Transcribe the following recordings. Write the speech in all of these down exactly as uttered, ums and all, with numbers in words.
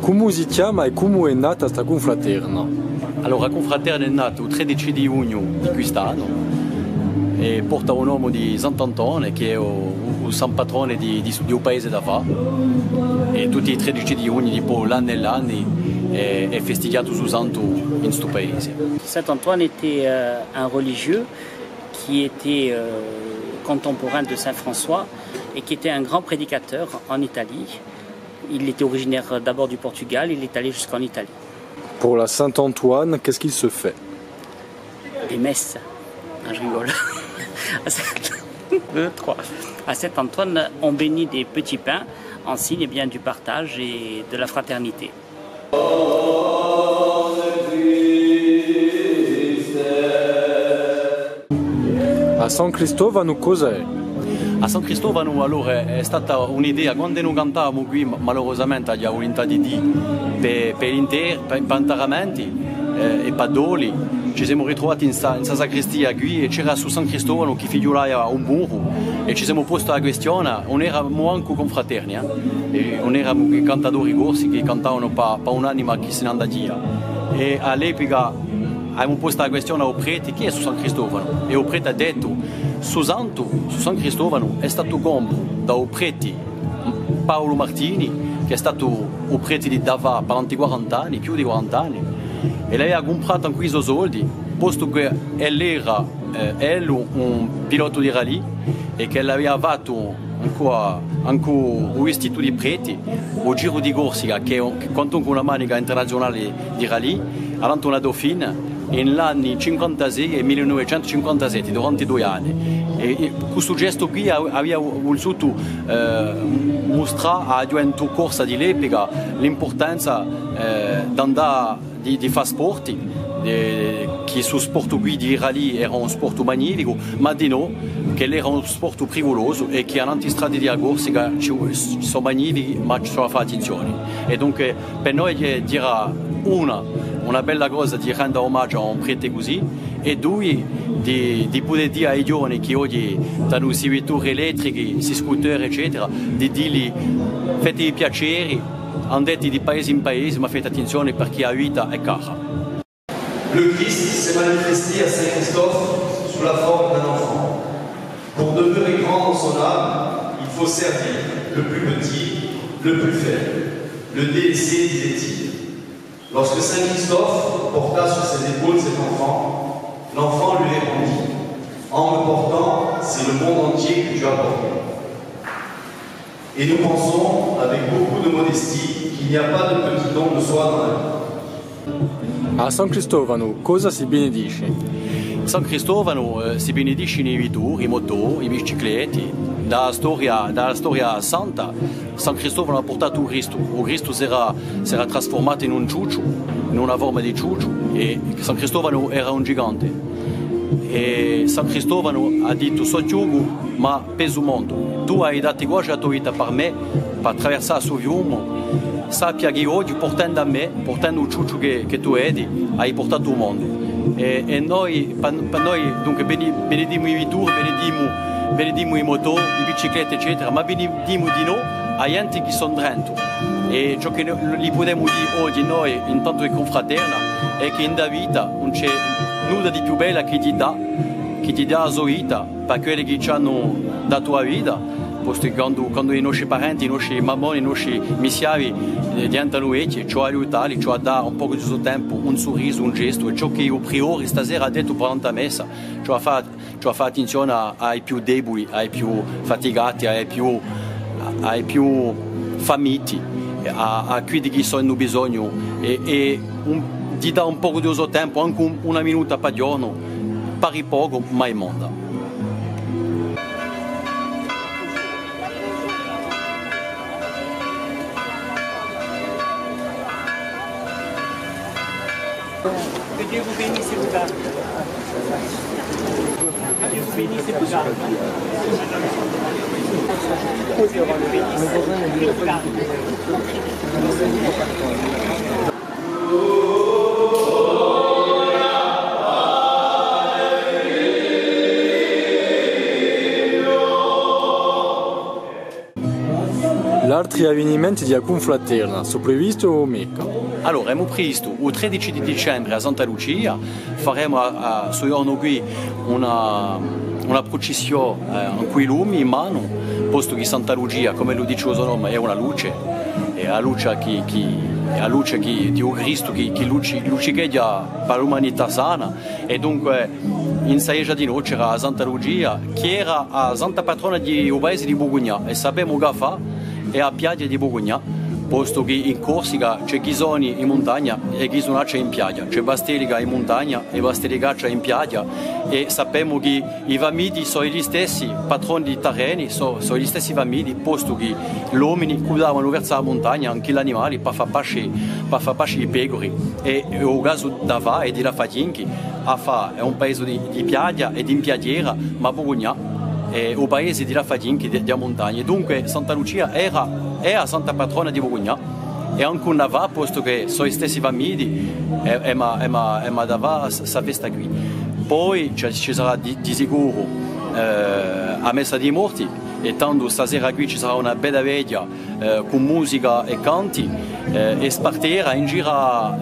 Cumu si chjama è cumu hè nata sta cunfraterna? Allora, a cunfraterna hè nata u tredici di ghjugnu di quist'annu è porta u nome di Sant'Antone, chì hè u, u san patrone di, di, di u paese d'Afà. È tutti i tredici di ghjugnu, dipoi l'anni è l'anni, hè, hè festighjatu stu santu in stu paese. Saint-Antoine était, euh, un religieux qui était, euh, contemporain de Saint François et qui était un grand prédicateur en Italie. Il était originaire d'abord du Portugal, il est allé jusqu'en Italie. Pour la Saint-Antoine, qu'est-ce qu'il se fait ? Des messes. Ah, je rigole. À Saint-, deux, trois. À Saint-Antoine, on bénit des petits pains en signe, eh bien, du partage et de la fraternité. À San Cristovanu cosa hè? À San Cristovanu, allora, hè, hè stata un'idea, quandu no cantavamu quì, ma-, malurosamente aghju a vulintà di dì, per, per l'inter-, per, per intaramenti, eh, è per doli, ci semu ritruvati in sta, in sta sacristia quì è c'era stu San Cristovanu chì fighjulava un muru è ci semu posti a quistione, ùn eramu mancu cunfraterni, eh? È ùn eramu chè cantadori corsi chì cantavanu pà, pà un'anima chì si n'andava via. È à l'epica avemu postu a quistione à u preti, chì hè stu San Cristovanu? È u preti hà dettu, stu santu, stu San Cristovanu, hè statu compru da u preti Paulu Martini, chì hè statu u preti d'Afà per tanti quarant'anni, più di quarant'anni, è l'avia cumpratu cù i so soldi, postu chì ellu era, eh, ellu un pilotu di rallye, è chì l'avia fattu ancu, ancu u vistitu di preti, u Giru di Corsica, chì hè un, chì quantunque una manica internaziunale di rallye, avanti una Dauphine, in l'anni cinquantasei è mille novecentu cinquantasette, durante dui anni. È, è cù stu gestu quì a-, avia vulsutu, eh, mustrà à a ghjuventù corsa di l'epica l'impurtanza, eh, d'andà di, di fà sport, di, chì stu sport quì di rallye era un sport magnificu, ma dinò chì l'era un sport priculosu è chì à tanti strati di a Corsica ci, ci sò magnifichi, ma ci sò à fà attinzioni. È dunque, per noi hè, era una, una bella cosa di renda umagiu à un prete cusì, è dui, di, di pudè dì à i ghjovani chì oghje t'anu i vitturi elettrichi, i scooter, eccetera, di dì li, feti i piaceri, andeti di paesi in paesi, ma feti attinzioni perchè a vita hè cara. Le Christ s'est manifesté à Saint Christophe sous la forme d'un enfant. Pour demeurer grand dans son âme, il faut servir le plus petit, le plus faible, le délaissé, disait-il. Lorsque Saint Christophe porta sur ses épaules cet enfant, l'enfant lui répondit : « En me portant, c'est le monde entier que tu as porté. » Et nous pensons, avec beaucoup de modestie, qu'il n'y a pas de petit don de soi dans la vie. À San Cristovanu, cosa si benedisce? San Cristovanu, eh, si benediscenu i vitturi, i motò, i bicicletti, da a storia, da a storia santa, San Cristovanu hà purtatu u Cristu. U Cristu s'era, s'era trasfurmatu in un ciucciu, in una forma di ciucciu, è San Cristovanu era un gigante. È San Cristovanu hà dittu: «Sò chjucu, ma pesu u mondu. Tù ai datu quasi a to vita per mè, per traversà stu fiumu. Sappia chì oghje, purtendu à mè, purtendu u ciucciu chì, chì tù vedi, ai purtatu u mondu.» È, è noi, pà, pà noi, dunque, beni-, benedimu i vitturi, benedimu, benedimu i motò, i bicicletti, eccetera, ma benedimu dinò a ghjenti chì sò drentu. È ciò chì no-, li pudemu dì oghje noi, in tantu chì cunfraterna, hè chì in a vita ùn ci hè nudda di più bella chè di dà, chè di dà a so vita pà quelli chì ci anu datu a vita, postu chì quandu, quandu i nosci parenti, i nosci mammoni, i nosci missiavi, eh, diventanu vechji, ci voli à aiutà li, ci voli à dà un pocu di u so tempu, un surrisu, un gestu, è ciò chì u priori stasera hà dettu durante a messa, ci voli à fà, ci voli à fà attinzioni à, à i più debuli, à i più fatigati, à i più, à, à i più famiti, à, à quelli chì sò in u bisognu, è, è un, di dà un pocu di u so tempu, ancu un, una minuta pà ghjornu, pari pocu, ma hè monda. Que Dieu vous bénisse et vous garde. Que Dieu vous bénisse et vous garde. Que Dieu vous bénisse et vous garde. Altri avvinimenti di a cunfraterna, sò privisti o micca? Allora, emu privistu u tredici di dicembre à Santa Lucia, faremu à, à stu ghjornu quì una, una prucissiò, eh, cù i lumi in manu, postu chì Santa Lucia, cum'ellu dici u so nome, hè una luce, hè a luce chì, chì, hè a luce chì, di u Cristu chì, chì luci-, lucicheghja pà l'umanità sana, è dunque, in sta ghjesgia di noi c'era a Santa Lucia, chì era a santa patrona di u paesi di Bucugnà, è sapemu chì a fà hè a piaghja di Bucugnà, postu chì in Corsica ci hè Ghisoni in muntagna è Ghisunaccia in piaghja, ci hè Bastelica in muntagna è Bastelicaccia in piaghja, è sapemu chì i famiddi sò i stessi patroni di tarreni, sò, sò i stessi famiddi, postu chì l'omini cuddavanu versu a muntagna ancu l'animali pà fà pasci, pà fà pasci i pecuri, è, è u casu d'Avà è di l'Affaghjinchi, Afà hè un paesu di, di piaghja è d'impiaghjera, ma Bucugnà hè u paesi di l'Affaghjinchi, di, di a muntagna. È dunque Santa Lucia era, hè a santa patrona di Bucugnà, è ancu d'Avà, postu chì sò i stessi famiddi, è, è ma, è ma, è ma d'Avà s-, sta festa quì. Poi ci, ci sarà di, di sicuru, eh, a messa di i morti, è tandu sta sera quì ci sarà una bella veghja, eh, cù musica è canti, eh, è spartera in giru,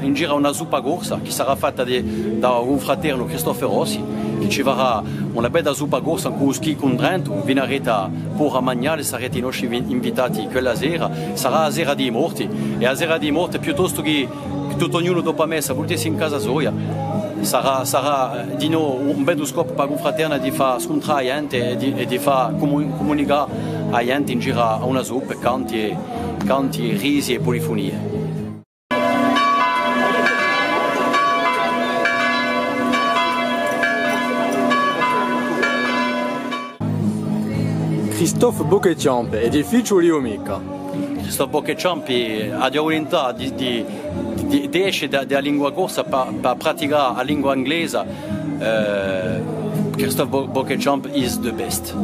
in giru à una suppa corsa chì sarà fatta di, da u cunfraternu Cristoffu Rossi, chì ci farà una bella suppa corsa cù u schiccu indrentu, vinareta puru à magnà, sarete i nostri invi-, invitati quella sera, sarà a sera di i morti, è a sera di i morti, piuttostu chì tuttu ognunu dopu a messa vultessi in casa soia, sarà, sarà, eh, dinò un bellu scopu pà a cunfraterna di fà scuntrà a ghjente è di, è di fà cumu-, cumunicà a ghjente in giru à una suppa, canti è, canti è risi è pulifunie. Christophe Bocchecciampi, hè difficiule o micca? Christophe Bocchecciampi hà a vulintà di, di, di, d'esce da, da a lingua corsa pà, pà praticà a lingua inglesa. Eh, Christophe Bo-, Bocchecciampi is the best.